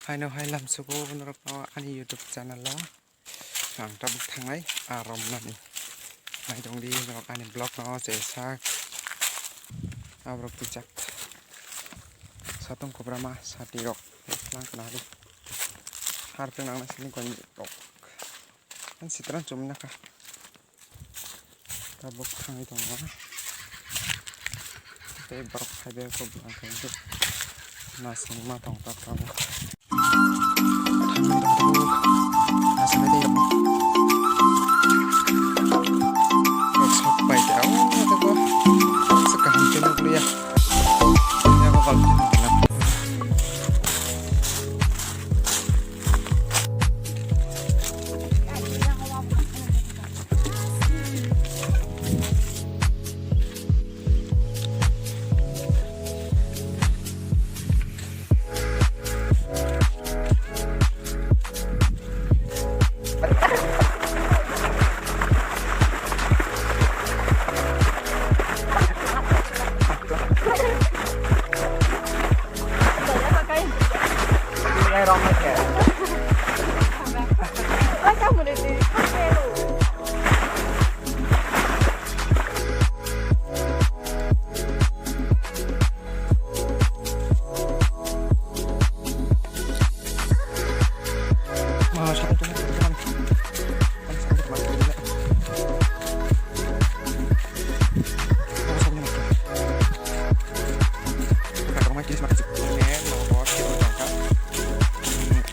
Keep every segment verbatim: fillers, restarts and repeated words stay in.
Haino hai lamsugo norokno ani YouTube channel o ang tabuk thangnai a romnani. Naitongdi norok ani vlog no chesak. Aborok twijak. Satung kobrama sati rok lang kanari. Harpeng nangna sini goni rok. Ang sitran chumina ka. Tabuk thangwi tongo. Tei borok phaibai kok bwkang khe mas wngma tong tok tabuk. Thangwi tong tabuk. Mas wngwi tong tabuk. Borok sok pai khe, o, tabuk. Sa kaham khe nukliya. Yago balti nukla.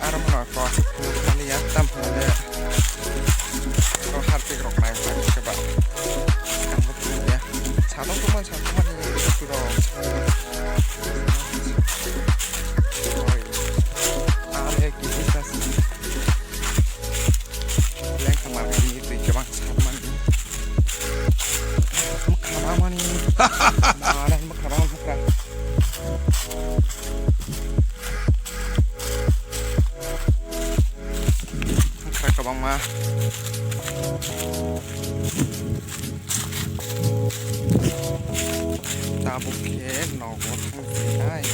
Aro mano ko mani ya tam hwnle ko harpik rok nai bai khe ba. Ang bo ya. Sa tong tong man sa tong man ni rok. Oi. Ale ki sa. Leng khamar ni twi kebang sa man. Mukha ba mani. Mare mukha ba mukha. Mukha kwbangma. Tabuk khe nogo thangsinai.